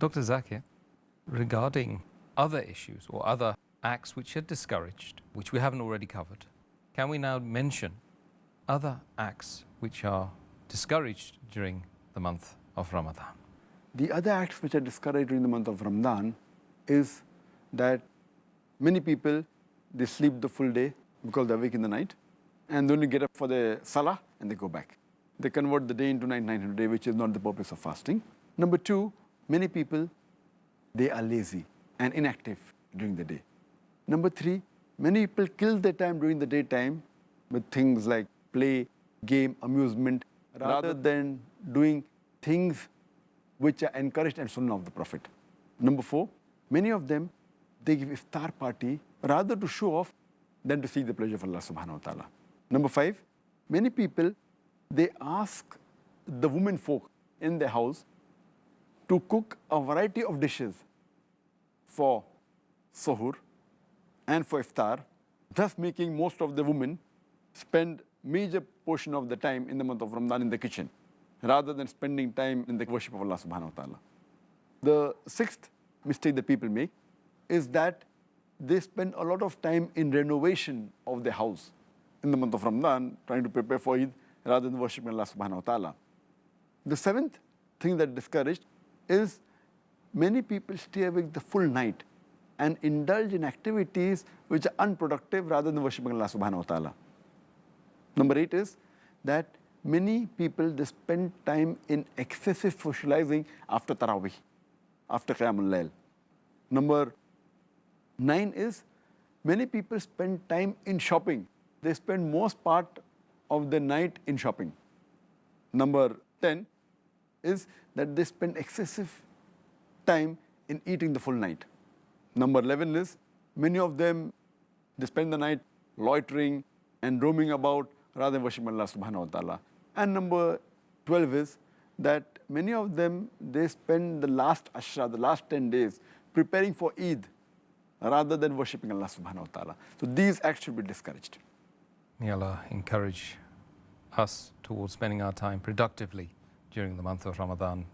Dr. Zakir, regarding other issues or other acts which are discouraged, which we haven't already covered, can we now mention other acts which are discouraged during the month of Ramadan? The other acts which are discouraged during the month of Ramadan is that many people, they sleep the full day because they're awake in the night, and they only get up for the salah and they go back. They convert the day into night into day, which is not the purpose of fasting. Number two, many people, they are lazy and inactive during the day. Number three, many people kill their time during the daytime with things like play, game, amusement, rather than doing things which are encouraged and sunnah of the Prophet. Number four, many of them, they give iftar party rather to show off than to seek the pleasure of Allah subhanahu wa ta'ala. Number five, many people, they ask the women folk in their house to cook a variety of dishes for suhoor and for iftar, thus making most of the women spend major portion of the time in the month of Ramadan in the kitchen, rather than spending time in the worship of Allah subhanahu wa ta'ala. The sixth mistake that people make is that they spend a lot of time in renovation of their house in the month of Ramadan, trying to prepare for Eid, rather than worshiping Allah subhanahu wa ta'ala. The seventh thing that discouraged is many people stay awake the full night and indulge in activities which are unproductive rather than worshiping Allah subhanahu wa ta'ala. Number eight is that many people, they spend time in excessive socializing after Taraweeh, after Qiyamul Layl. Number nine is many people spend time in shopping. They spend most part of the night in shopping. Number 10 is that they spend excessive time in eating the full night. Number 11 is many of them, they spend the night loitering and roaming about rather than worshiping Allah subhanahu wa ta'ala. And number 12 is that many of them, they spend the last ashra, the last 10 days, preparing for Eid rather than worshiping Allah subhanahu wa ta'ala. So these acts should be discouraged. May Allah encourage us towards spending our time productively during the month of Ramadan.